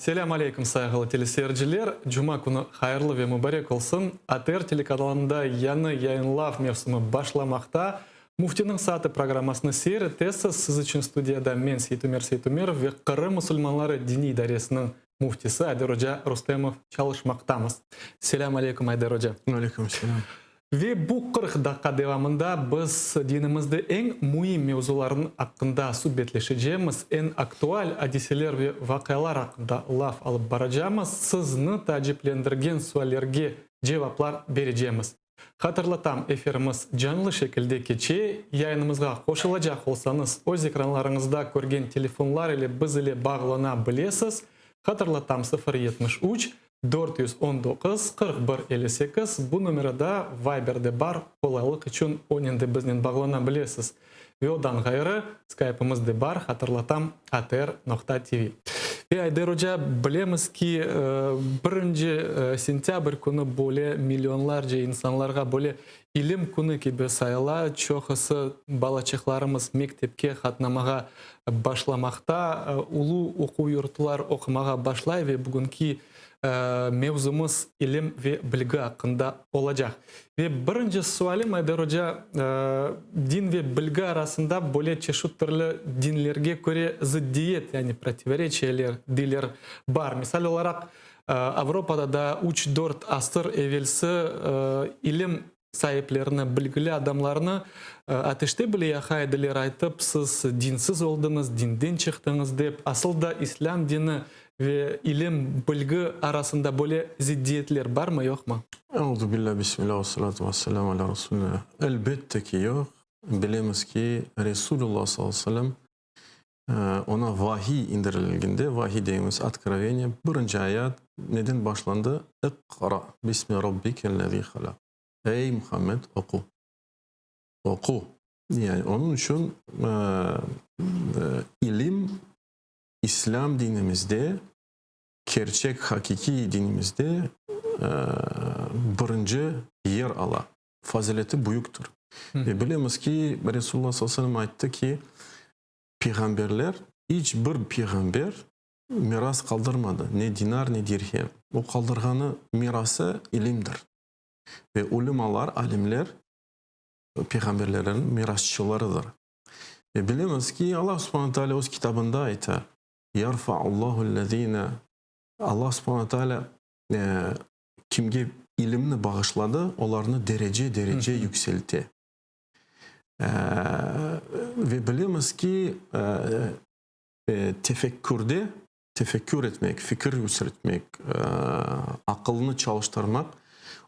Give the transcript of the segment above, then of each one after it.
Selâm aleyküm, sayğılı teleseyirciler! Cuma künü hayırlı ve mubarek olsun! ATR telekanalında yañı yayınlav mevsimi başlamaqta. Müftiniñ saatı programmasını seyir etesiz. Siz içün studiyada men, Seytumer Seytumerov ve Qırım musulmanları diniy idaresiniñ müftisi Ayder oca Rustemov çalışmaqtamız. Selâm aleyküm, Ayder oca! Aleyküm selâm! Ve bu 40 daqqa devamında biz dinimizde eñ müim mevzularnıñ aqqında subetleşecemiz, eñ aktual adiseler ve vaqialar aqqında laf alıp baracamız, sizni taaciplendirgen suallerge cevaplar berecemiz. Hatırlatam, efirimiz canlı şekilde keçe, yayınımızğa qoşulacaq olsañız, öz ekranlarıñızda körgen telefonlar ile biz ile bağlana bilesiz, hatırlatam, 0 73 419 41 58, bu nomerada Viber de bar, qolaylıq içün onen de biznen bağlana bilesiz. Ve odan ğayrı, Skype'ımız de bar, hatırlatam, atr noqta tv. Ve Ayder oca, bilemiz ki, birinci sentâbr künü böyle millionlarca insanlarğa böyle ilim künü kibi sayıla, çoqusı balaçıqlarımız mektepke qatnamağa başlamaqta, ulu oquv yurtlar oqumağa başlay ve bugünki mevzumız ilim ve bilgi aqqında olacaq. Ve birinci sualim, Ayder oca, din ve bilgi arasında böyle çeşit türlü dinlerge köre zıddiyet, yani protivoreçiyeler, deyler, bar. Misal olaraq, Avropada da üç-dört asır evelsi ilim saiplerini, bilgili adamlarnı ateşte bile yaqa ediler, aytıp, siz dinsiz oldıñız, dinden çıqtıñız dep. Asıl da islâm dini ve ilim, bilgi arasında böyle ziddiyetler barmı, yoqmı? Euzubillâ, bismillâ, vessalâtu vesselâmu alâ Resulillâ. Elbette ki, yoq. Bilemiz ki, Resulullah salâlâhu aleyhi ve sellem Oña vahiy indirilgende, vahiy degenimiz otkroveniye, birinci ayat neden başlandı? İqra bismi rabbikellezî halak. Ey, Muhammed, oqu. Oqu. Yani onıñ içün ilim İslâm dinimizde, kerçek, hakikiy dinimizde birinci yer ala. Fazileti büyüktir. Ve bilemiz ki, Resulullah sallallahu aleyhi ve sellem ayttı ki, Peyğamberler, iç bir peyğamber miras qaldırmadı, ne dinar, ne dirhem. O qaldırğanı mirası ilimdir. Ve ulemalar, alimler peyğamberlerniñ mirasçılarıdır. Ve bilemiz ki, Allah subhane teala öz kitabında ayta, Yarfa'ullahü'llezine, Allah subhane teala kimge ilimni bağışladı, olarnı derece-derece yükselte. Ve bilemiz ki, tefekkürde, tefekkür etmek, fikir yürsetmek, aqılnı çalıştırmaq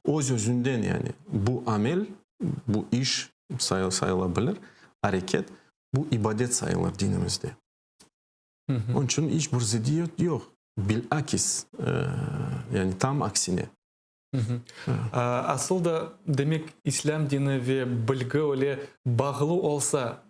öz-özünden, yani bu amel, bu iş sayıla bilir, areket, bu ibadet sayılır dinimizde. Onıñ içün iç bir zıddiyet yoq, bilakis, yani tam aksine. Asıl da, demek, İslâm dini ve bilgi öyle bağlı olsa,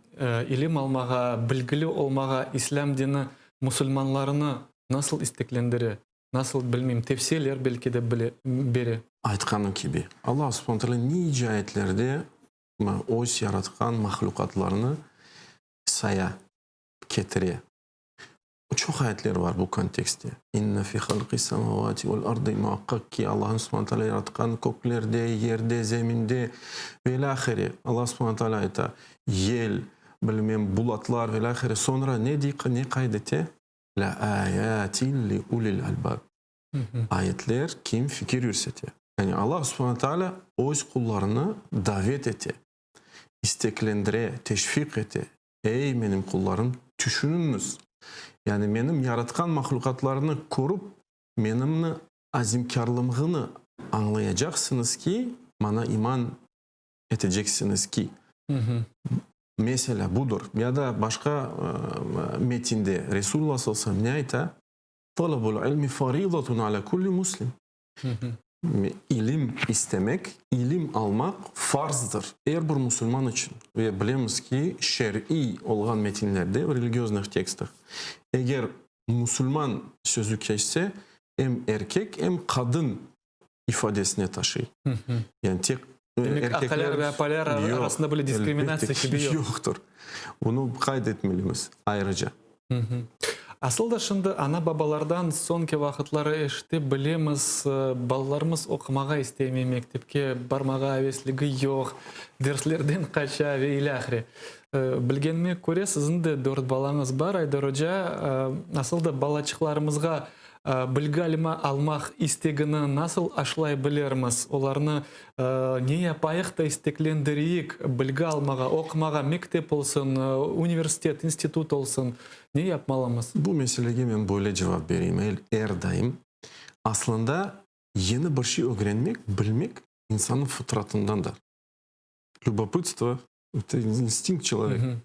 ilim almağa, bilgili olmağa İslâm dini musulmanlarnı nasıl isteklendire, nasıl, bilmeyim, tevsiyeler belki de bile bere? Aytqanım kibi, Allah subhane teala nice ayetlerde öz yaratqan mahlüqatlarını saya, ketire. Çoq ayetler bar bu kontekstte. İnne fi halqis semavati vel ardı, muaqqaq ki, Allahnıñ subhane teala yaratqan köklerde, yerde, zeminde ve ilâhre. Allah subhane teala ayta, yel, bilmem, bulatlar ve ilâhre. Soñra ne dey, ne qayd ete? La ayatin li ulil albab. Ayetler kim fikir yürsete. Yani Allah subhane teala öz qullarını davet ete, isteklendire, teşviq ete. Ey, menim qullarım, tüşüniñiz! Yani menim yaratqan mahlüqatlarnı körüp, menimni azimkârlığımnı añlayacaqsıñız ki, maña iman eteceksiñiz ki. Meselâ, budır. Ya da başqa metinde Resulullah sallallahu aleyhi ve sellem ne ayta? Talabul ilmi faridatun ala kulli muslim. İlim istemek, ilim almaq farzdır er bir musulman içün. Ve bilemiz ki, şer'iy olğan metinlerde, religioznıh tekstah, eger musulman sözü keçse, em erkek, em qadın ifadesine taşıy. Yani tek Demek, erkekler aqaylar ve apaylar arasında böyle diskriminatsiya kibi yoq. Yoqtır. Bunı qayd etmelimiz ayrıca. Asıl da şimdi ana-babalardan soñki vaqıtları eşite bilemiz, balalarımız oqumağa istemey, mektepke barmağa avesligi yoq, derslerden qaça ve ilâhre. Bilgenime köre, siziñ de dört balañız bar, Aydar oca. Asıl da balaçıqlarımızğa bilgi almaq istegini nasıl aşlay bilermiz? Olarnı ne yapayıq da isteklendireyik bilgi almağa, oqumağa, mektep olsun, universitet, institut olsun, ne yapmalımız? Bu meselege men böyle cevap bereyim, er daim, aslında, yeni bir şey ögrenmek, bilmek insannıñ fıtratındandır. Lübopıtstvo, eto instinkt çeloveka.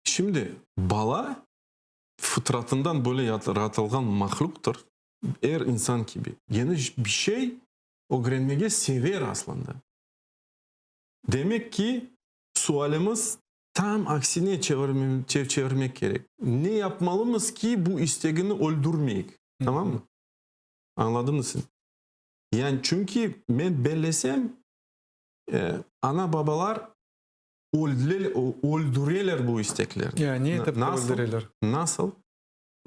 Şimdi bala fıtratından böyle yaratılğan mahlüqtır, er insan kibi, yeni bir şey ögrenmege sever aslında. Demek ki, sualimiz tam aksine çevirmek kerek. Ne yapmalımız ki, bu istegini öldürmeyik? Tamammı? Añladıñmı sen? Yani çünki men bellesem, ana-babalar öldüreler bu isteklerni. Ya, ne etip öldüreler? Nasıl?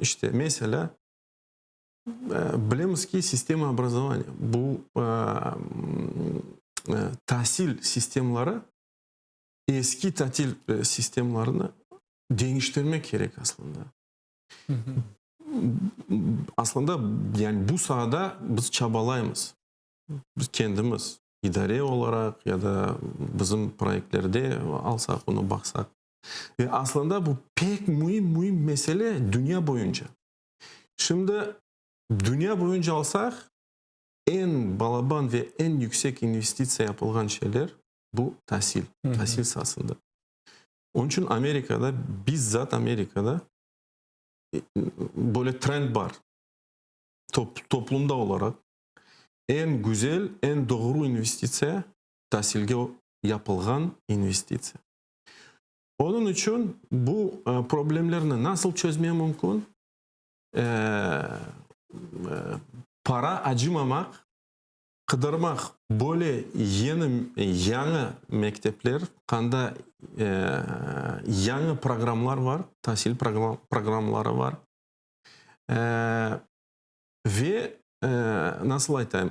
İşte, meselâ, Bilemiz ki, sistema obrazovaniya, bu tasil sistemları eski tatil sistemlarını deñiştirmek kerek aslında. Aslında, yani bu saada biz çabalaymız, biz kendimiz idare olaraq ya da bizim proyektlerde alsaq, bunı baqsaq. Ve aslında bu pek müim, müim mesele dünya boyunca. Şimdi dünya boyunca alsaq, eñ balaban ve eñ yüksek investitsiya yapılğan şeyler bu tasil, tasil saasında. Onıñ içün Amerikada, bizzat Amerikada böyle trend bar, toplumda olaraq eñ güzel, eñ doğru investitsiya tasilge yapılğan investitsiya. Onıñ içün bu problemlerni nasıl çözme mümkün? Para acımamaq, qıdırmaq böyle yeni, yañı mektepler, qanda yañı programlar var, tasil programları var. Ve, nasıl aytayım,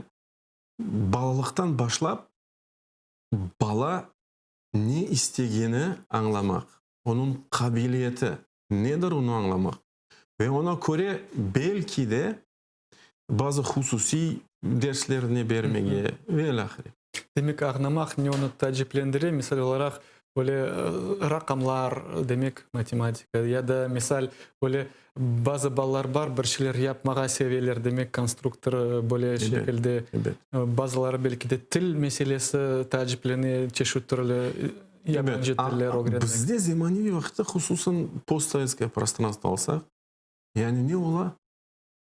balalıqtan başlap bala ne istegeni añlamaq, onıñ qabiliyeti nedir onı añlamaq ve oña köre belki de bazı hususiy derslerni bermege ve ilâhre. Demek, añlamaq ne onı taaciplendire, misal olaraq, böyle raqamlar, demek, matematika, ya da, misal, böyle Bazı balalar bar, bir şeyler yapmağa seveler, demek, konstruktor böyle şekilde. Bazıları belki de til meselesi taaciplene, çeşit türlü yabancı tiller ögrenmek. Bizde zemaneviy vaqıtta, hususan postsovetskoye prostranstvo alsaq, yani ne ola?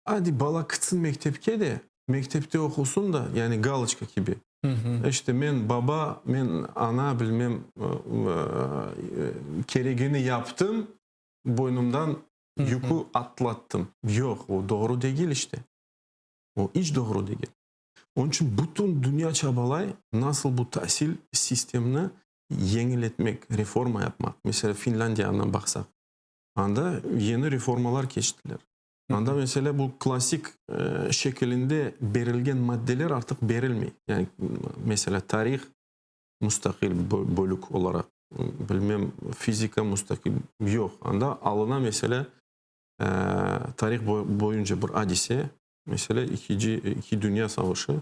Adi bala kitsin mektepke de, mektepte oqusın da, yani galoçka kibi. İşte men baba, men ana, bilmem, keregini yaptım, boynumdan yükü atlattım. Yoq, o doğru degil işte. O iç doğru degil. Onıñ içün bütün dünya çabalay, nasıl bu tasil sistemini yeñiletmek, reforma yapmaq. Meselâ, Finlândiyanı baqsaq, anda yeni reformalar keçtiler. Anda, meselâ, bu klassik şekilinde berilgen maddeler artıq berilmey. Yani, meselâ, tarih mustaqil bölük olaraq, bilmem, fizika mustaqil, yoq. Anda alına, meselâ, tarih boyunca bir adise, meselâ, İkinci Dünya savaşı,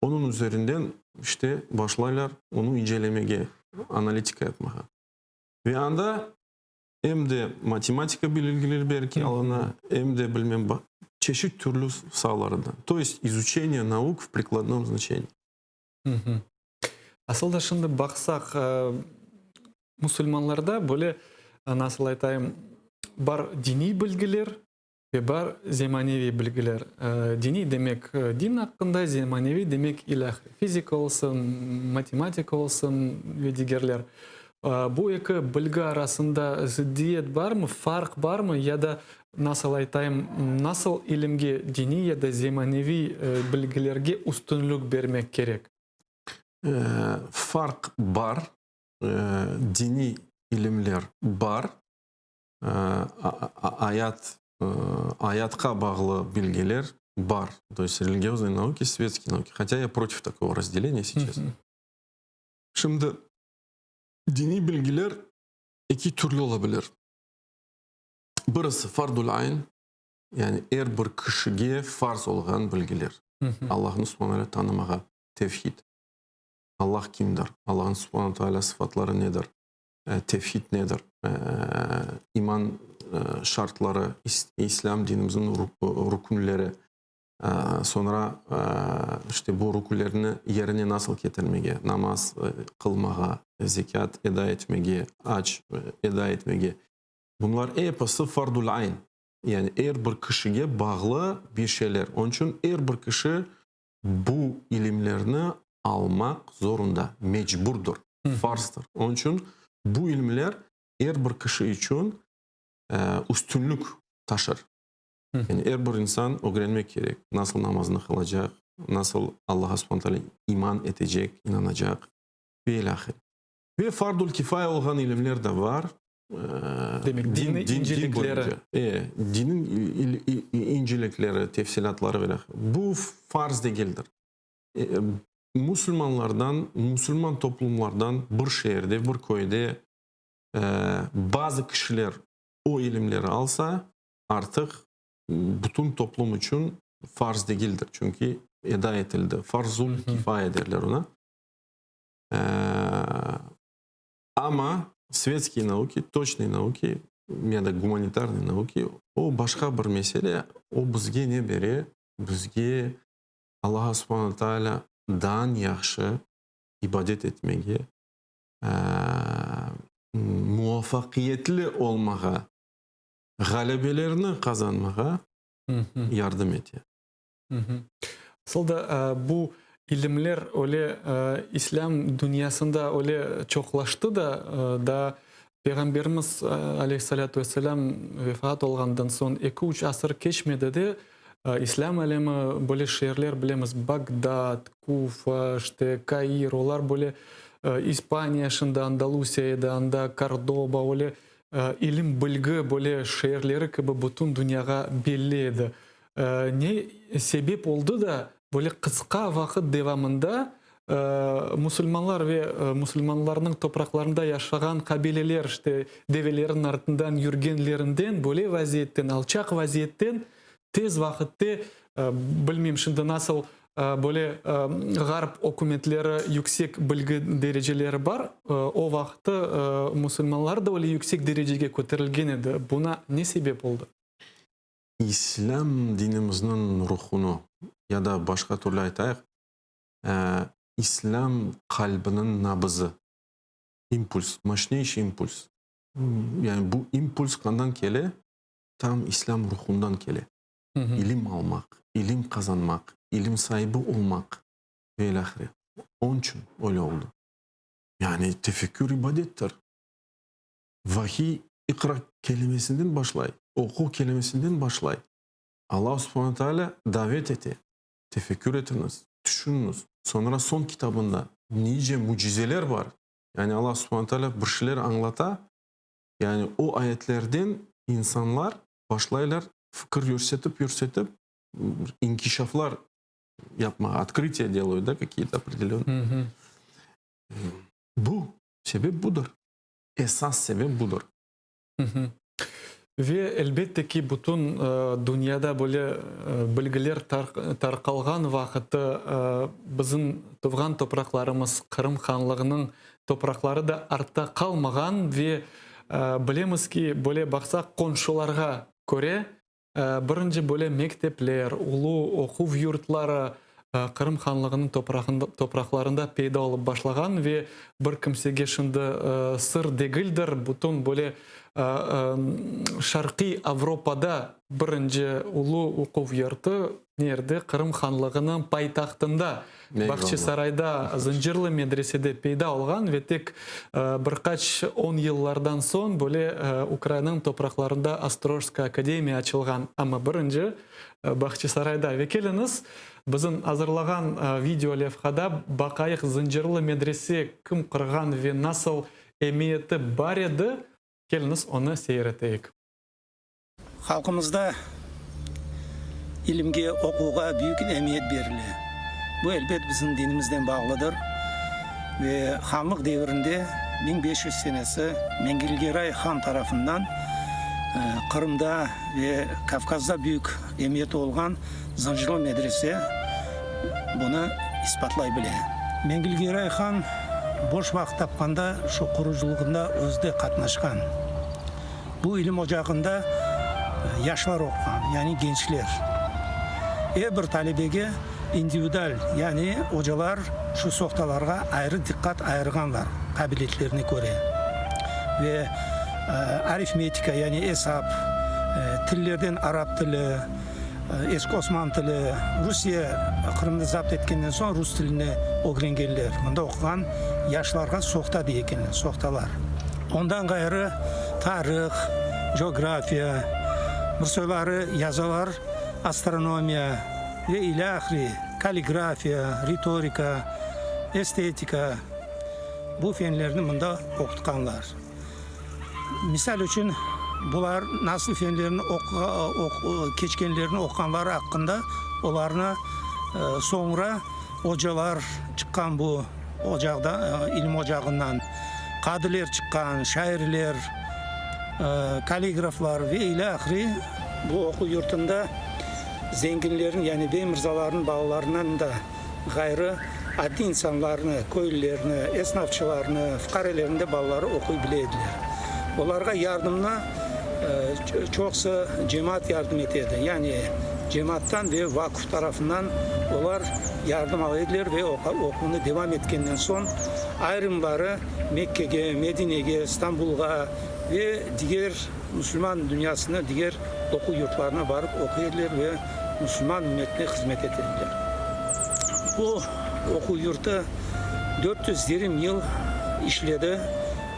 onıñ üzerinden, işte, başlaylar onı incelemege, analitika yapmağa. Ve anda em de matematika bilgileri belki alına, em de, bilmem, çeşit türlü saalarından. To est, izuçeniye nauk v prikladnom znaçeniyi. Asıl da şimdi baqsaq, musulmanlarda böyle, nasıl aytayım, bar diniy bilgiler ve bar zemaneviy bilgiler. Diniy demek din aqqında, zemaneviy demek ilâhre, fizika olsun, matematika olsun ve digerler. Bu eki bilgi arasında zıddiyet barmı, farq barmı ya da, nasıl aytayım, nasıl ilimge, diniy ya da zemaneviy bilgilerge üstünlik bermek kerek? Farq bar, diniy ilimler bar, ayat. Ayatqa bağlı bilgiler bar. To est religiozные nauki, svetskiye nauki. Хотя я против такого разделения сейчас. Şimdi diniy bilgiler eki türlü ola bilir. Birisi fardul ayn, yani er bir kişige farz olğan bilgiler. Allahnı subhana teala tanımağa, tevhid. Allah kimdir? Allahnıñ subhana teala sıfatları nedir? Tevhid nedir? İman şartları, İslâm dinimizniñ rükünleri, soñra işte bu rükünlerni yerine nasıl ketirmege, namaz qılmağa, zekât eda etmege, ac eda etmege, bunlar episi fardul ayn, yani er bir kişige bağlı bir şeyler. Onıñ içün er bir kişi bu ilimlerni almaq zorunda, mecburdır, farzdır. Onıñ içün bu ilimler er bir kişi içün üstünlik taşır. Yani er bir insan ögrenmek kerek, nasıl namazını qılacaq, nasıl Allaha subhane teala iman etecek, inanacaq ve ilâhre. Ve fardul kifaya olğan ilimler de bar. Demek, diniñ incelikleri. E, diniñ incelikleri, tefsilâtları ve ilâhre. Bu farz degildir. Musulmanlardan, musulman toplumlardan bir şeerde, bir köyde bazı kişiler o ilimleri alsa, artıq bütün toplum içün farz degildir, çünki eda etildi, farzul kifaye derler ona. Amma svetskiy nauki, toçnıy nauki ya da gumanitarnıy nauki, o başqa bir mesele, o bizge ne bere? Bizge Allaha subhana taalâ dan yahşı ibadet etmege, muvafaqiyetli olmağa, ğalebelerni qazanmağa yardım ete. Asıl da bu ilimler öyle islâm dünyasında öyle çoqlaştı da, daa Peyğamberimiz aleyhissalâtu vesselâm vefat olğandan soñ eki-üç asır keçmedi de, islâm alemi böyle şeerler bilemiz, Bagdad, Kufa, işte, Kair, olar böyle İspaniya şimdi Andalusiya edi, anda Kordoba, öyle ilim, bilgi böyle şeerleri kibi bütün dünyağa belli edi. Ne sebep oldı da, böyle qısqa vaqıt devamında musulmanlar ve musulmanlarnıñ topraqlarında yaşağan qabileler, işte, develerniñ artından yürgenlerinden, böyle vaziyetten, alçaq vaziyetten tez vaqıtte, bilmeyim, şimdi nasıl böyle ğarp ükümetleri yüksek bilgi dereceleri bar, o vaqıtı musulmanlar da öyle yüksek derecege köterilgen edi. Buna ne sebep oldı? İslâm dinimizniñ ruhunı, ya da başqa türlü aytayıq, İslâm qalbiniñ nabızı, impuls, moşneyşiy impuls. Yani bu impuls qandan kele? Tam İslâm ruhundan kele. İlim almaq, ilim qazanmaq, ilim saibi olmaq ve ilâhre. Onıñ içün öyle oldı. Yani tefekkür ibadettir. Vahiy iqra kelimesinden başlay, oqu kelimesinden başlay. Alla subhane taalâ davet ete, tefekkür etiñiz, tüşüniñiz. Soñra soñ kitabında nice mücizeler bar. Yani Alla subhane taalâ bir şeyler añlata, yani o ayetlerden insanlar başlaylar fikir yürsetip, yürsetip, inkişaflar yapmağa, otkrıtiya delayut, da, kakiye-to opredelönnıye. Bu, sebep budır. Esas sebep budır. Ve elbette ki, bütün dünyada böyle bilgiler tarqalğan vaqıtı bizim tuvğan topraqlarımız, Qırım hanlığınıñ topraqları da artta qalmağan ve bilemiz ki, böyle baqsaq, qonşularğa köre Birinci böyle mektepler, ulu oquv yurtları Qırım hanlığınıñ topraqlarında peyda olıp başlağan ve bir kimsege şimdi sır degildir, bütün böyle Şarqiy Avropada birinci ulu oquv yurtı nerde? Qırım hanlığınıñ paytahtında Bahçesarayda Zıncırlı medresede peyda olğan ve tek bir qaç on yıllardan soñ böyle Ukrainanıñ topraqlarında Ostrojska akademiya açılğan. Amma birinci Bahçesarayda. Ve keliñiz, bizim azırlağan video levhada baqayıq, Zıncırlı medrese kim qurğan ve nasıl emiyeti bar edi, keliñiz onı seyir eteyik. Halqımızda ilimge, oquvğa büyük emiyet berile. Bu, elbet, bizim dinimiznen bağlıdır. Ve hanlıq devirinde, 1500 senesi, Mengilgeray han tarafından Qırımda ve Kavkazda büyük emiyeti olğan Zıncırlı medrese bunı isbatlay bile. Mengilgeray han boş vaqıt tapqanda şu qurucılığında özü de qatnaşqan. Bu ilim ocağında yaşlar oquğan, yani gençler. Er bir talebege individual, yani ocalar şu sohtalarğa ayrı diqqat ayırğanlar, qabiliyetlerine köre. Ve arifmetika, yani esap, tillerden arap tili, eski osman tili, Rusiye Qırımnı zapt etkenden soñ rus tilini ögrengenler, mında oquğan yaşlarğa sohta dey ekenler, sohtalar. Ondan ğayrı tarih, cografiya, bir soyları yazalar, astronomiya ve ilâhri, kalligrafiya, ritorika, estetika, bu fenlerni mında oqutqanlar. Misal içün, bular nasıl fenlerni keçkenlerini oquğanları aqqında olarnı soñra ocalar çıqqan bu ocaqdan, ilim ocağından, qadıler çıqqan, şairler, kalligraflar ve ilâhri. Bu oquv yurtunda zenginlerniñ, yani bey mırzalarnıñ balalarından da ğayrı, adiy insanlarnı, köylülerni, esnafçılarnı, fuqarelerniñ de balaları oquy bile ediler. Olarğa yardımnı çoqusı cemaat yardım ete edi, yani cemaattan ve vaquf tarafından olar yardım ala ediler ve oquvnı devam etkenden soñ ayırımları Mekkege, Medinege, İstanbulğa ve diger musulman dünyasına diger oquv yurtlarına barıp oquy ediler ve musulman ümmetine hızmet ete ediler. Bu oquv yurtı 420 yıl işledi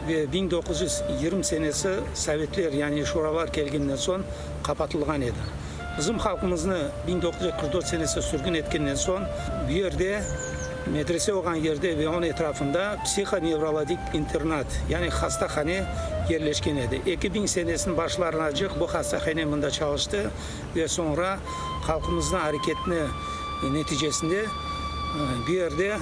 ve 1920 senesi sovetler, yani şuralar kelgeninden soñ qapatılğan edi. Bizim halqımıznı 1944 senesi sürgün etkenden soñ bu yerde, medrese olğan yerde ve onıñ etrafında psixonevrolodik internat, yani hastahane yerleşken edi. 2000 senesiniñ başlarınacıq bu hastahane mında çalıştı ve soñra halqımıznıñ areketini neticesinde bu yerde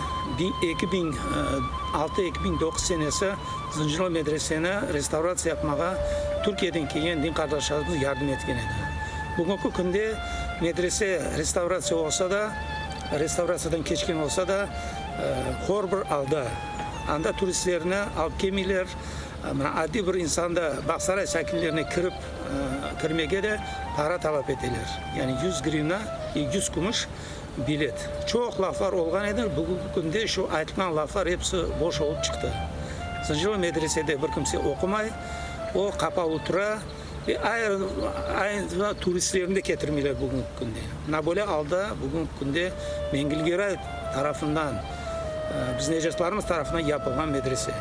2006, 2009 senesi Zıncırlı medreseni restavratsiya yapmağa Türkiyeden kelgen din qardaşlarımız yardım etken edi. Bugünki künde medrese restavratsiya olsa da, restavratsiyadan keçken olsa da, hor bir alda. Anda turistlerni alıp kelmeyler. Mına adiy bir insan da Bağsaray sakinlerine kirip, kirmege de para talap eteler. Yani yüz grivna, 100 kümüş bilet. Çoq laflar olğan edi, bugünki künde şu aytılğan laflar episi boş olıp çıqtı. Zıncırlı medresede bir kimse oqumay, o qapalı tura ve ayrı turistlerni de ketirmeyler bugünki künde. Mına böyle alda bugünki künde Mengilgeray tarafından, bizim ecdatlarımız tarafından yapılğan medrese.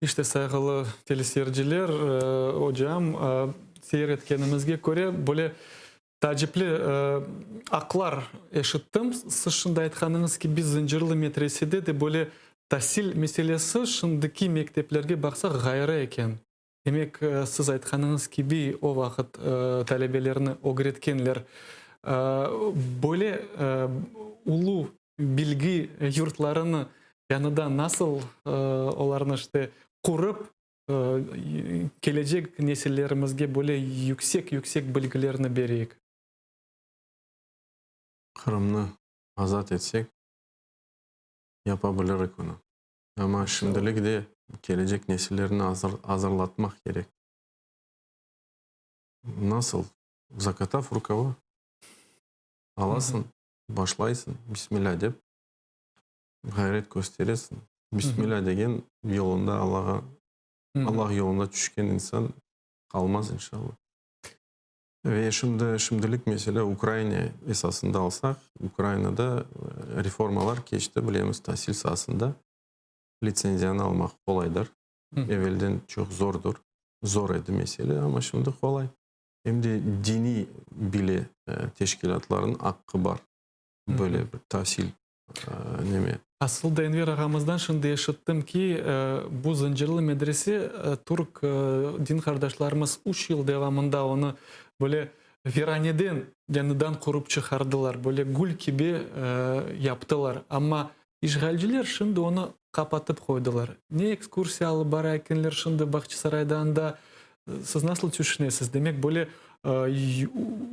İşte, sayğılı teleseyirciler, ocam, seyir etkenimizge köre, böyle taacipli aqlar eşittim. Siz şimdi aytqanıñız kibi, Zıncırlı metresede de böyle tasil meselesi şimdiki mekteplerge baqsaq ğayrı eken. Demek, siz aytqanıñız kibi, o vaqıt talebelerni ögretkenler. Böyle ulu bilgi yurtlarını yañıdan nasıl olarnı işte qurıp, kelecek nesillerimizge böyle yüksek-yüksek bilgilerni bereyik? Qırımnı azat etsek, yapa bilirik onı. Amma şimdilik de kelecek nesillerni azırlatmaq kerek. Nasıl? Zakatav rukava, alasıñ, başlaysıñ, Bismillâ dep, ğayret kösteresiñ. Bismillâ degen yolunda Allağa, Allah yolunda tüşken insan qalmaz, inşalla. Ve şimdi, şimdilik, meselâ, Ukraina esasında alsaq, Ukrainada reformalar keçti, bilemiz, tasil saasında litsenziyanı almaq qolaydır. Evelden çoq zordur, zor edi mesele, amma şimdi qolay. Em de diniy bile teşkilâtlarnıñ aqqı bar böyle bir tasil. Neme. Asıl da Enver ağamızdan şimdi eşittim ki, bu Zıncırlı medrese türk din qardaşlarımız üç yıl devamında onı böyle viraneden yañıdan qurıp çıqardılar, böyle gül kibi yaptılar. Amma işğalciler şimdi onı qapatıp qoydılar. Ne ekskursiya alıp bara ekenler şimdi Bağçasarayda anda, siz nasıl tüşünesiz? Demek, böyle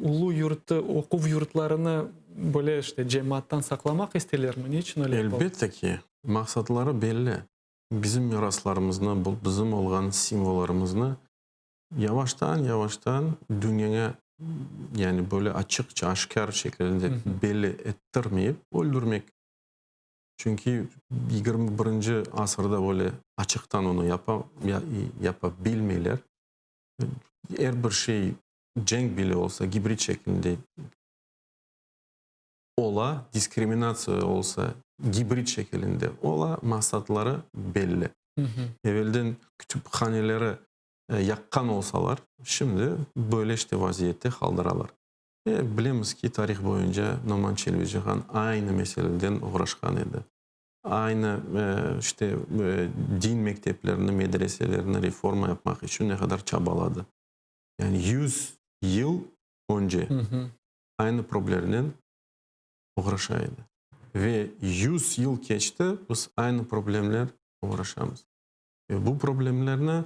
ulu yurtı, oquv yurtlarını böyle işte cemaattan saqlamaq isteylermi? Ne içün öyle yapalım? Elbette ki, maqsatları belli. Bizim miraslarımıznı, bizim olğan simvollarımıznı yavaştan-yavaştan dünyaña, yani böyle açıqça, aşkâr şekilde belli ettirmeyip öldürmek. Çünki 21-nci asırda böyle açıqtan onı yapa, yapa bilmeyler. Er bir şey, cenk bile olsa, gibrid şeklinde ola, diskriminatsiya olsa, gibrid şekilinde ola, maqsatları belli. Evelden kütüphaneleri yaqqan olsalar, şimdi böyle işte vaziyette qaldıralar. Bilemiz ki, tarih boyunca Noman Çelebicihan aynı meseleden oğraşqan edi. Aynı işte din mekteplerini, medreselerini reforma yapmaq içün ne qadar çabaladı. Yani 100 yıl önce aynı problemnen oğraşa edi. Ve 100 yıl keçti, biz aynı problemler oğraşamız. Ve bu problemlerni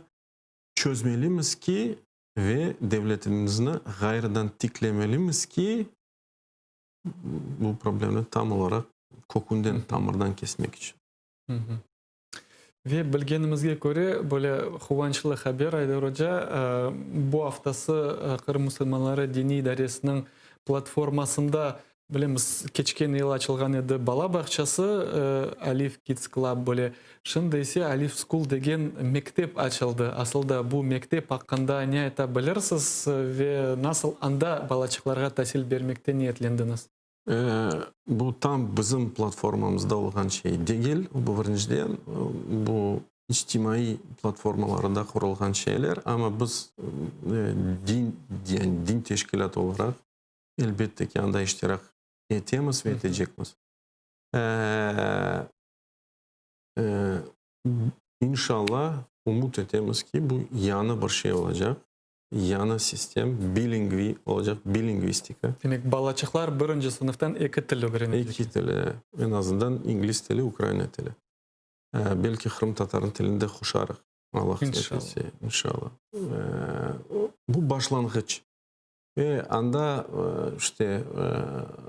çözmelimiz ki, ve devletimizni ğayrıdan tiklemelimiz ki, bu problemni tam olaraq kökünden, tamırdan kesmek içün. Ve bilgenimizge köre, böyle quvançlı haber, Ayder oca, bu aftası Qırım musulmanları diniy idaresiniñ platformasında, bilemiz, keçken yıl açılğan edi bala bağçası, Alif Kids Club böyle, şimdi ise Alif School degen mektep açıldı. Asıl da bu mektep aqqında ne ayta bilirsiz ve nasıl anda balaçıqlarğa tasil bermekte niyetlendiñiz? Bu tam bizim platformamızda olğan şey degil, bu birinciden, bu içtimaiy platformalarda qurulğan şeyler, amma biz din, yani din teşkilâtı olaraq, elbette ki, anda iştirak etemiz ve etecekmiz. İnşallah, ümüt etemiz ki, bu yañı bir şey olacaq. Yañı sistem, bilingvi olacaq, bilingvistika. Demek, balaçıqlar birinci sınıftan eki til ögrenecek. Eki tili, eñ azından ingliz tili, ukraina tili. Belki qırımtatar tilini de qoşarıq, Allah qısmet etse, inşallah. Bu başlanğıç. Ve anda işte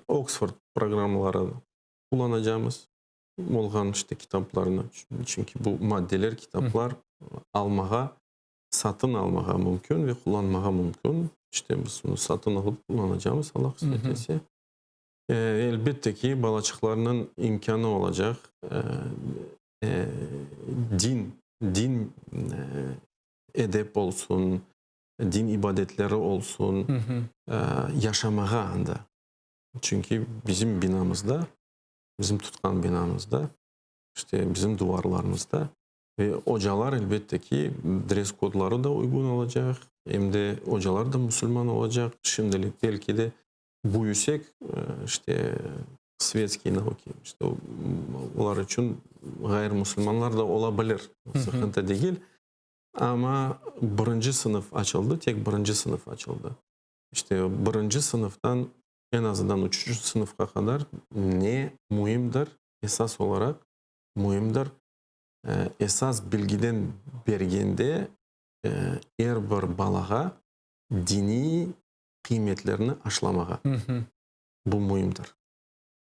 Oksford programmaları qullanacamız, olğan işte kitaplarnı, çünki bu maddeler, kitaplar almağa satın almağa mümkün ve qullanmağa mümkün. İşte biz bunı satın alıp qullanacamız, Allah qısmet etse. Elbette ki, balaçıqlarnıñ imkânı olacaq din, din edep olsun, din ibadetleri olsun, yaşamağa anda. Çünki bizim binamızda, bizim tutqan binamızda, işte bizim duvarlarımızda Ve ocalar, elbette ki, dress kodları da uyğun olacaq, em de ocalar da musulman olacaq. Şimdilik, belki de, büyüsek, işte, svetskiy nauki, işte, olar içün ğayrımusulmanlar da ola bilir, sıqıntı degil. Amma birinci sınıf açıldı, tek birinci sınıf açıldı. İşte, birinci sınıftan eñ azından üçünci sınıfqa qadar ne müimdir, esas olaraq müimdir, esas bilgiden bergende er bir balağa diniy qıymetlerni aşlamağa. Bu müimdir.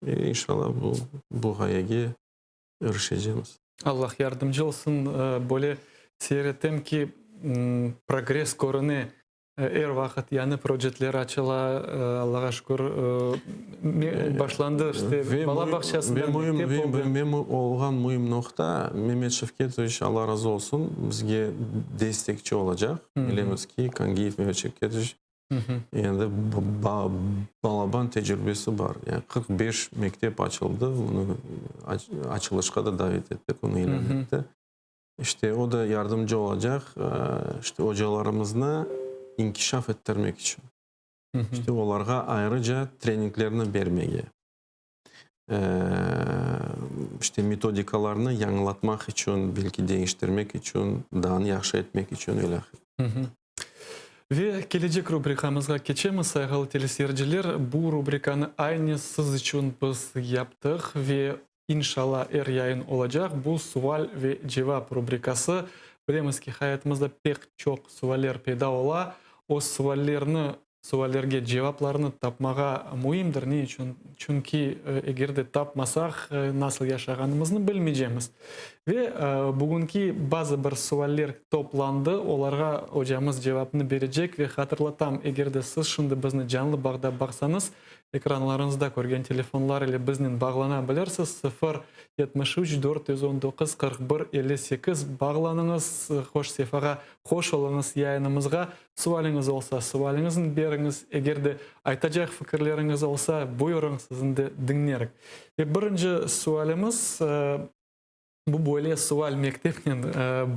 İnşallah bu, bu ğayege irişecemiz. Allah yardımcı olsun. Böyle seyir etem ki, progress körüne. Er vaqıt yañı projetler açıla, Allağa şükür, başlandı, işte, bala bağçasından mektep oldı. Ve olğan müim noqta, Memet Şevketoviç, Alla razı olsun, bizge destekçi olacaq. Bilemiz ki, Kangiyev Memet Şevketoviç endi balaban tecrübesi bar. Yani 45 mektep açıldı, onı açılışqa da davet ettik, onı ilân etti. İşte, o da yardımcı olacaq, işte, ocalarımıznı inkişaf ettirmek içün. İşte, olarğa ayrıca treninglerni bermege. İşte, metodikalarnı yañılatmaq içün, belki deñiştirmek içün, daa yahşı etmek içün ilâhre. Ve kelecek rubrikamızğa keçemiz, sayğılı teleseyirciler. Bu rubrikanı aynı siz içün biz yaptıq ve, inşalla, er yayın olacaq. Bu Sual ve cevap rubrikası. Bilemiz ki, hayatımızda pek çoq sualler peyda ola. O suallerni Suallerge cevaplarnı tapmağa müimdir. Ne içün? Çünki eger de tapmasaq, nasıl yaşağanımıznı bilmeycemiz. Ve bugünki bazı bir sualler toplandı, olarğa ocamız cevapnı berecek. Ve hatırlatam, eger de siz şimdi bizni canlı bağda baqsañız, ekranlarıñızda körgen telefonlar ile biznen bağlana bilirsiz, 0 73 419 41 58 bağlanıñız, hoş sefağa hoş oluñız yayınımızğa. Sualiñiz olsa, sualiñizni beriñiz, eger de aytacaq fikirleriñiz olsa, buyurıñ, sizni de diñlerik. Ve birinci sualimiz, bu böyle sual mektepnen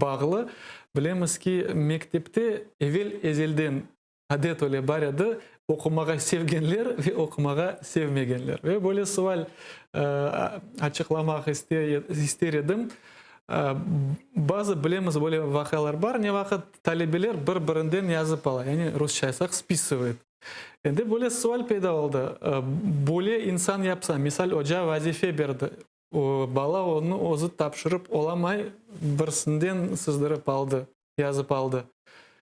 bağlı. Bilemiz ki, mektepte evel-ezelden adet öyle bar edi, oqumağa sevgenler ve oqumağa sevmegenler. Ve böyle sual açıqlamaq ister edim. Bazı bilemiz, böyle vaqialar bar, ne vaqıt talebeler bir-birinden yazıp ala, yani rusça aytsaq, spisıvayt. Endi böyle sual peyda oldı, böyle insan yapsa, misal, oca vazife berdi, bala onı özü tapşırıp olamay, birisinden sızdırıp aldı, yazıp aldı.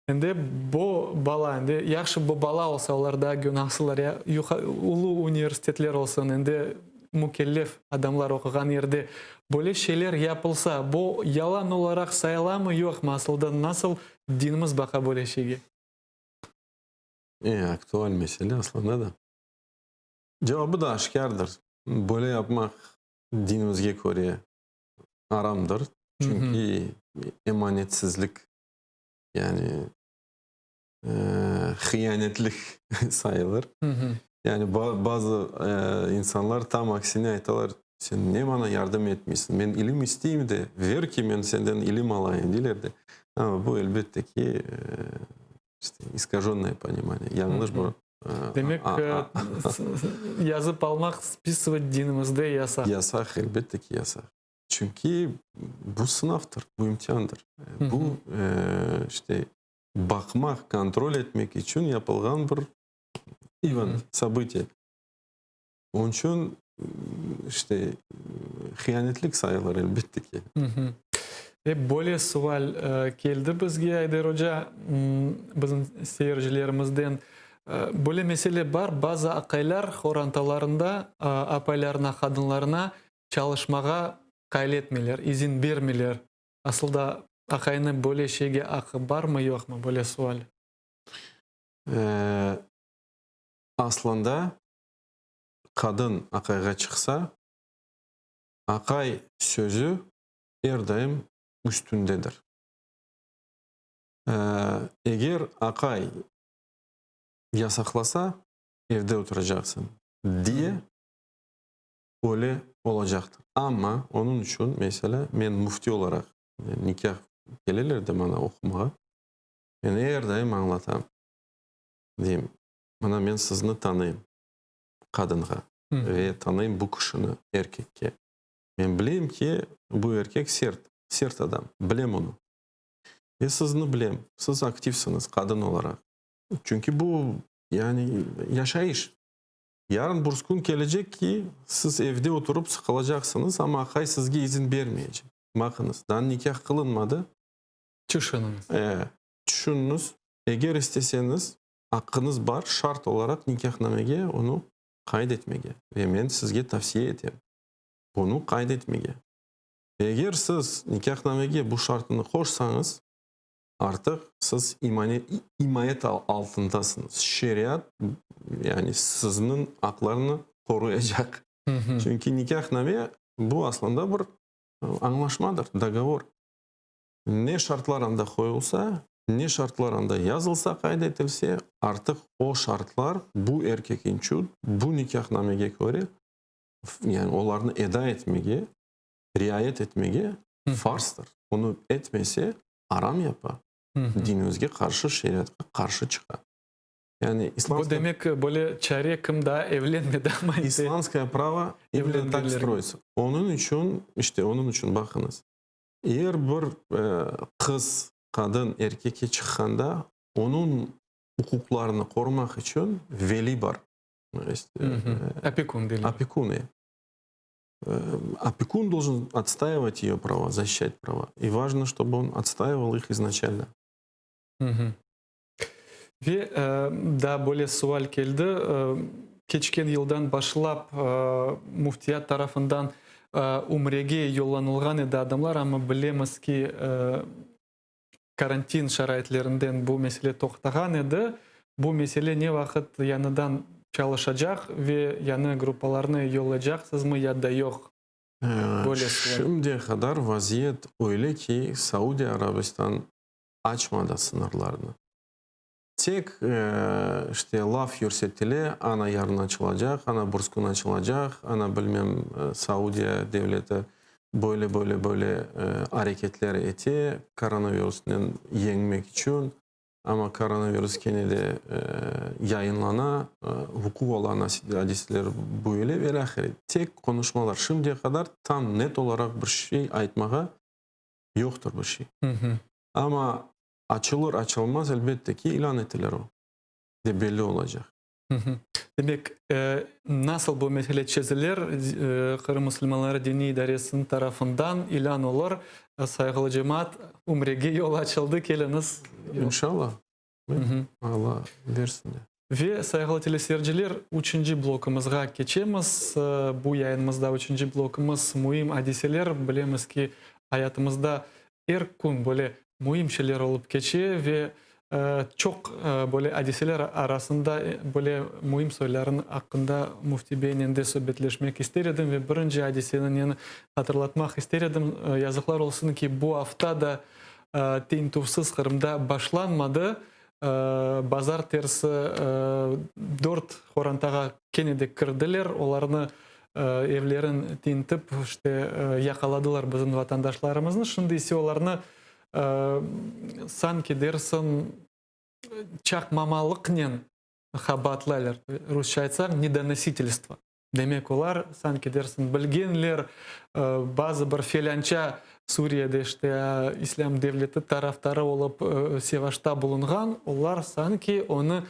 Endi bu bala, endi yahşı bu bala olsa, olar daa günahsılar, ya ulu universitetler olsun, endi mükellef adamlar oquğan yerde böyle şeyler yapılsa, bu yalan olaraq sayılamı, yoqmı, asılda nasıl dinimiz baqa böyle şeyge? E, aktual mesele aslında da. Cevabı da aşkârdır. Böyle yapmaq dinimizge köre aramdır. Çünki emanetsizlik, yani hıyanetlik sayılır. Yani bazı insanlar tam aksine aytalar, sen ne maña yardım etmeysiñ, men ilim isteyim de, ver ki, men senden ilim alayım, deyler de. Amma bu, elbette ki, işte, iskajonnaya ponimaniye, yañlış bir Demek, yazıp almaq, spisıvat dinimizde yasaq. Yasaq, elbette ki, yasaq. Çünki bu sınavdır, bu imtiandır. Bu, işte, baqmaq, kontrol etmek içün yapılğan bir event, sobıtiye. Onıñ içün, işte, hiyanetlik sayılır, elbette ki. Ve böyle sual keldi bizge, Ayder oca, bizim seyircilerimizden. Böyle mesele bar, bazı aqaylar horantalarında apaylarına, qadınlarına çalışmağa qail etmeyler, izin bermeyler. Asıl da aqaynıñ böyle şeyge aqı barmı, yoqmı, böyle sual. Aslında qadın aqayğa çıqsa, aqay sözü er daim üstündedir. Eger aqay yasaqlasa, evde oturacaqsıñ diye öyle olacaqtır. Amma onıñ içün, meselâ, men müfti olaraq, nikâh keleler de maña oqumağa, men er daim añlatam, deyim, mına men sizni tanıyım, qadınğa, ve tanıyım bu kişini, erkekke. Men bileyim ki, bu erkek sert, sert adam, bilem onı. Ve sizni bilem, siz aktivsiñiz, qadın olaraq. Çünki bu, yani, yaşayış. Yarın bir kün kelecek ki, siz evde oturıp sıqılacaqsıñız, amma aqay sizge izin bermeyecek. Baqıñız, daa nikâh qılınmadı. Tüşüniñiz. E, tüşüniñiz. Eger isteseñiz, aqqıñız bar, şart olaraq nikâhnamege onı qayd etmege. Ve men sizge tavsiye etem, bunı qayd etmege. Eger siz nikâhnamege bu şartını qoşsañız, Artıq siz imayet altındasıñız. Şeriat, yani sizniñ aqlarını qoruyacaq. Çünki nikâhname bu aslında bir añlaşmadır, dogovor. Ne şartlar anda qoyulsa, ne şartlar anda yazılsa, qayd etilse, artıq o şartlar bu erkek içün bu nikâhnamege köre, yani olarnı eda etmege, riayet etmege farzdır. Onı etmese, aram yapa, dinimizge qarşı, şeriatqa qarşı çıqa. Yani Bu demek, böyle çare kim daa evlenmedi, amma Islamskoye pravo imенно tak stroyitsya. Onıñ içün, işte onıñ içün baqıñız, er bir qız, qadın erkekke çıqqanda, onıñ uquqlarını qorumaq içün veli bar. Opekun deyler. Opekun, e. Opekun должен отстаивать ее права, защищать права. И важно, чтобы он отстаивал их изначально. Ve daa böyle sual keldi, keçken yıldan başlap müftiyat tarafından ümrege yollanılğan edi adamlar, amma bilemiz ki, karantin şaraitlerinden bu mesele toqtağan edi. Bu mesele ne vaqıt yañıdan çalışacaq ve yañı gruppalarnı yollaycaqsızmı ya da yoq? Böyle sual. Şimdiye qadar vaziyet öyle ki, Saudiya Arabistan açmadı sıñırlarını. Tek, işte, laf yürsetile, ana yarın açılacaq, ana burskün açılacaq, ana bilmem Saudiya devleti böyle, böyle, böyle areketler ete koronavirusnen yeñmek içün, amma koronavirus kene de yayınlana, vuqu olan adiseler böyle ve ilâhre. Tek qonuşmalar. Şimdiye qadar tam net olaraq bir şey aytmağa yoqtır bir şey. Amma açılır, açılmaz, elbette ki, ilân etilir o, de belli olacaq. Demek, nasıl bu mesele çezilir, Qırım musulmanları diniy idaresiniñ tarafından ilân olur. Sayğılı cemaat, ümrege yol açıldı, keliñiz. İnşallah. Alla bersin de. Ve, sayğılı teleseyirciler, üçünci blokumızğa keçemiz. Bu yayınımızda üçünci blokumız müim adiseler. Bilemiz ki, ayatımızda er kün böyle müim şeyler olıp keçe ve çoq böyle adiseler arasında böyle müim soylarnıñ aqqında Müfti beynen de subetleşmek ister edim ve birinci adiseni neni hatırlatmaq ister edim. Yazıqlar olsun ki, bu afta da tintüvsiz Qırımda başlanmadı. Bazartersi dört qorantağa kene de kirdiler, olarnı evlerin tintip, işte, yaqaladılar bizim vatandaşlarımıznı. Şimdi ise olarnı sanki dersiñ çaqmamalıqnen qabaatlaylar, rusça aytsaq, nedonositelstvo. Demek, olar, sanki dersiñ, bilgenler, bazı bir felânça Suriyede işte İslâm devleti tarafdarı olıp sevaşta bulunğan, olar sanki onı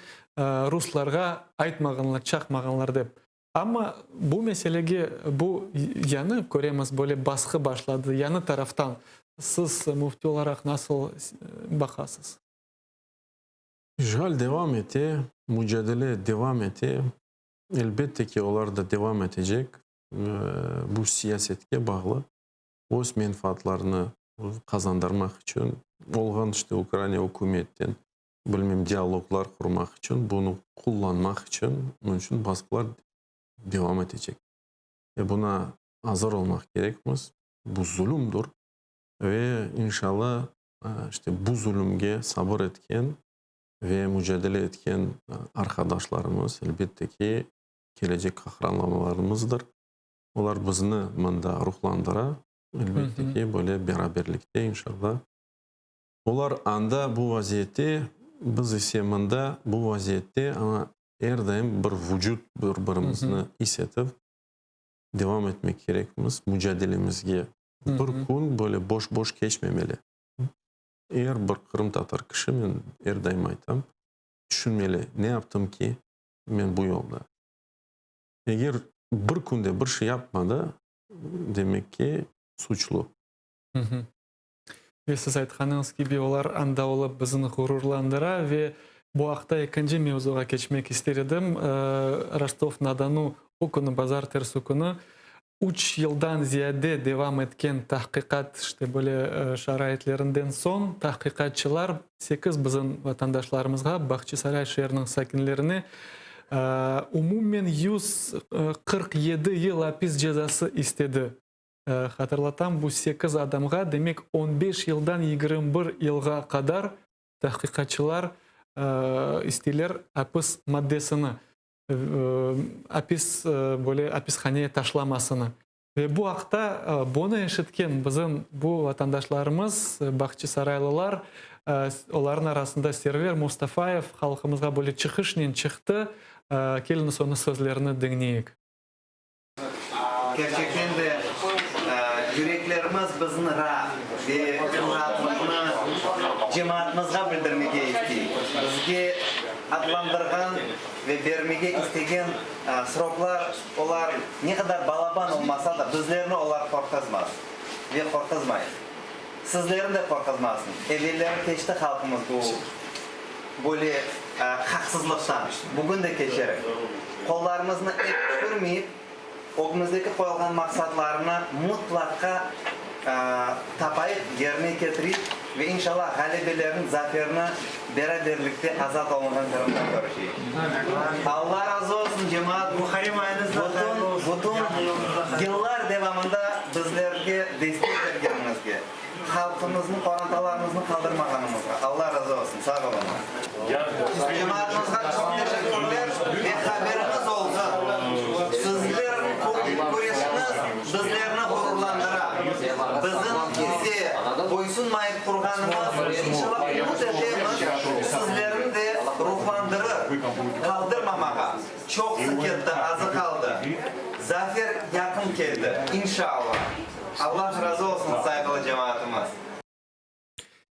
ruslarğa aytmağanlar, çaqmağanlar dep. Amma bu meselege bu yañı köremiz, böyle basqı başladı yañı taraftan. Siz müfti olaraq nasıl baqasız? İşğal devam ete, mucadele devam ete. Elbette ki, olar da devam etecek, bu siyasetke bağlı, öz menfaatlarını qazandırmaq içün, olğan işte Ukraina ükümetten, bilmem, dialoglar qurmaq içün, bunı qullanmaq içün, bunıñ içün basqılar devam etecek. Ve buna azır olmaq kerekmiz, bu zulümdir ve inşallah, işte bu zulümge sabır etken ve mucadele etken arqadaşlarımız, elbette ki, kelecek qahramanlarımızdır. Olar bizni mında ruhlandıra, elbette ki, böyle beraberlikte, inşallah. Olar anda bu vaziyette, biz ise mında bu vaziyette, amma er daim bir vucut bir-birimizni is etip, devam etmek kerekmiz mucadelemizge. Bir kün böyle boş-boş keçmemeli. Er bir qırımtatar kişi, men er daim aytam, tüşünmeli, ne yaptım ki, men bu yolda. Eger bir künde bir şey yapmadı, demek ki, suçlu. Ve siz aytqanıñız kibi, olar anda olıp bizni ğururlandıra. Ve bu aqta ekinci mevzuğa keçmek ister edim. Rostov-na-Donu o künü, bazartersi künü, Üç yıldan ziyade devam etken tahqiqat, işte böyle şaraitlerinden soñ tahqiqatçılar sekiz bizim vatandaşlarımızğa, Bağçasaray şeeriniñ sakinlerine umumen 147 yıl apis cezası istedi. Hatırlatam, bu sekiz adamğa, demek, on beş yıldan 21 yılğa qadar tahqiqatçılar isteyler apis maddesini. Apis, böyle apishaneye taşlamasını. Ve bu aqta bunı eşitken bizim bu vatandaşlarımız, bağçasaraylılar, Olarnıñ arasında Server Mustafayev halqımızğa böyle çıqışnen çıqtı. Keliñiz onıñ sözlerini diñleyik. Kerçekten de, yüreklerimiz bizni raat ve bu raatlıqnı cemaatımızğa bildirmege istey. Bizge adlandırğan ve bermege istegen sroklar, olar ne qadar balaban olmasa da, bizlerni olar qorqızmaz ve qorqızmay. Sizlerni de qorqızmasın. Evelleri keçti halqımız bu böyle haqsızlıqtan. Bugün de keçerik. Qollarımıznı ep tükürmeyip, ögümizdeki qoyulğan maqsatlarnı mutlaqa tapayıq, yerine ketireyik ve inşallah ğalebelerni, zaferni beraberlikte azat olunğan Qırımda körüşeyik. Alla razı olsun, cemaat, bütün, bütün yıllar devamında bizlerge destek bergeniñizge, halqımıznı, qorantalarımıznı qaldırmağanıñızğa. Alla razı olsun. Sağ oluñız. Cemaatımızğa çoq teşekkürler ve haberiñiz olsun, sizlerniñ küreşiñiz bizlerni ğururlandıra. Bizim ise boysunmayıp turğanımız, inşallah, ümüt etemiz, sizlerni de ruhlandırır, qaldırmamağa. Çoqusı ketti, azı qaldı. Zafer yaqın keldi, inşallah. Allah razı olsun, sayğılı cemaatımız.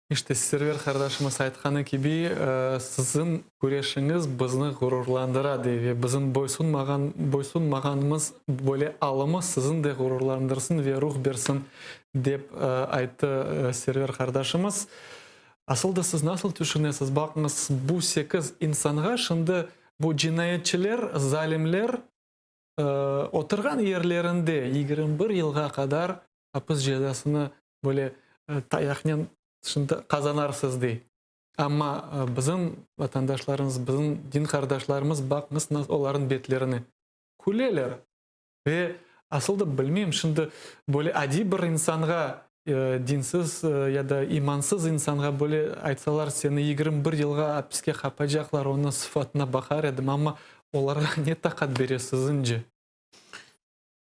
İşte, Server qardaşımız aytqanı kibi, siziñ küreşiñiz bizni ğururlandıra, dey ve bizim boysunmağan, boysunmağanımız böyle alımız siziñ de ğururlandırsın ve ruh bersin, dep ayttı Server qardaşımız. Asıl da siz nasıl tüşünesiz, baqıñız, bu sekiz insanğa şimdi bu cinayetçiler, zalimler oturğan yerlerinde 21 yılğa qadar apis cezasını böyle tayaqnen şimdi qazanarsız dey. Amma bizim vatandaşlarımız, bizim din qardaşlarımız baqıñız olarnıñ betlerine küleler. Ve asıl da bilmeyim, şimdi böyle adiy bir insanğa, dinsiz ya da imansız insanğa böyle aytsalar, seni 21 yılğa apiske qapacaqlar, onıñ sıfatına baqar edim, amma olarğa ne taqat bere siziñce?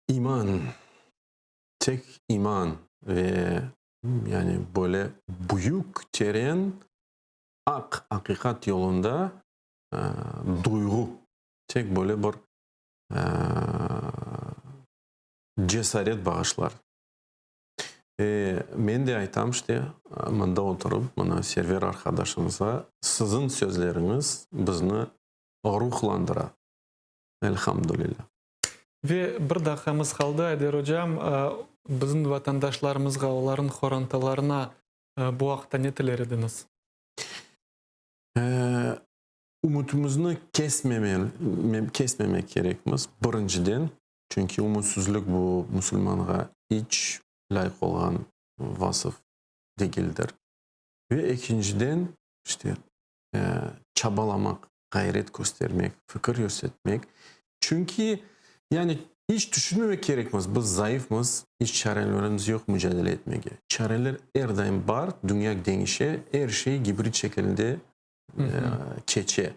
İman, tek iman ve yani böyle büyük, teren aq, aqiqat yolunda duyğu, tek böyle bir cesaret bağışlar. Ve men de aytam işte, mında oturıp, mına Server arqadaşımızğa, siziñ sözleriñiz bizni ruhlandıra. Elhamdülillah. Ve bir daqiqamız qaldı, Ayder ocam, bizim vatandaşlarımızğa, olarnıñ qorantalarına bu aqta ne tiler ediñiz? Ümütimizni kesmemek kerekmiz, birinciden, çünki ümütsizlik bu musulmanğa iç lâyıq olğan vasıf degildir. Ve ekinciden, işte, çabalamaq, ğayret köstermek, fikir yürsetmek. Çünki, yani, iç tüşünmemek kerekmiz, biz zayıfmız, iç çarelerimiz yoq mucadele etmege. Çareler er daim bar, dünya deñişe, er şey gibrid şekilinde keçe.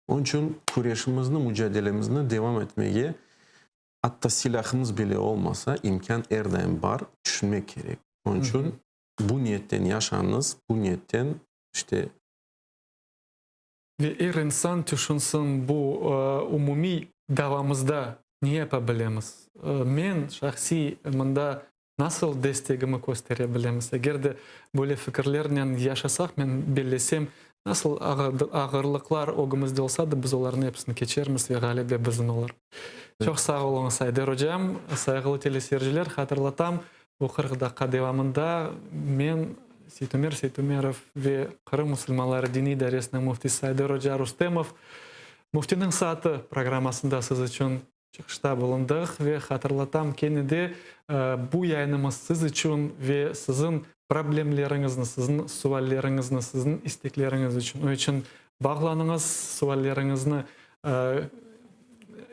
Onıñ içün küreşimizni, mucadelemizni devam etmege, atta silâhımız bile olmasa, imkân er daim bar, tüşünmek kerek. Onıñ içün bu niyetten yaşañız, bu niyetten, işte. Ve er insan tüşünsin, bu umumiy davamızda ne yapa bilemiz? Men şahsiy mında Nasıl destegimi köstere bilemiz? Eger de böyle fikirlernen yaşasaq, men bellesem, nasıl ağırlıqlar ögümizde olsa da, biz olarnıñ episini keçermiz ve ğalebe bizim olur. Çoq sağ oluñız, Ayder ocam. Sayğılı teleseyirciler, hatırlatam, bu 40 daqqa devamında men, Seytumer Seytumerov ve Qırım musulmanları diniy idaresiniñ müftisi Ayder oca Rustemov Müftiniñ saatı programmasında siz içün Çıqışta bulundıq ve hatırlatam kene de, bu yayınımız siz içün ve siziñ problemleriñizni, siziñ sualleriñizni, siziñ istekleriñiz içün. Onıñ içün bağlanıñız, sualleriñizni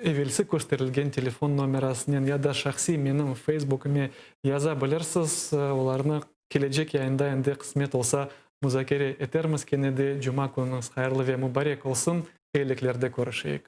evelsi kösterilgen telefon nomerasınen ya da şahsiy menim Facebookime yaza bilirsiz. Olarnı kelecek yayında endi qısmet olsa muzakere etermiz. Kene de cuma künüñiz hayırlı ve mubarek olsun. Eyiliklerde körüşeyik.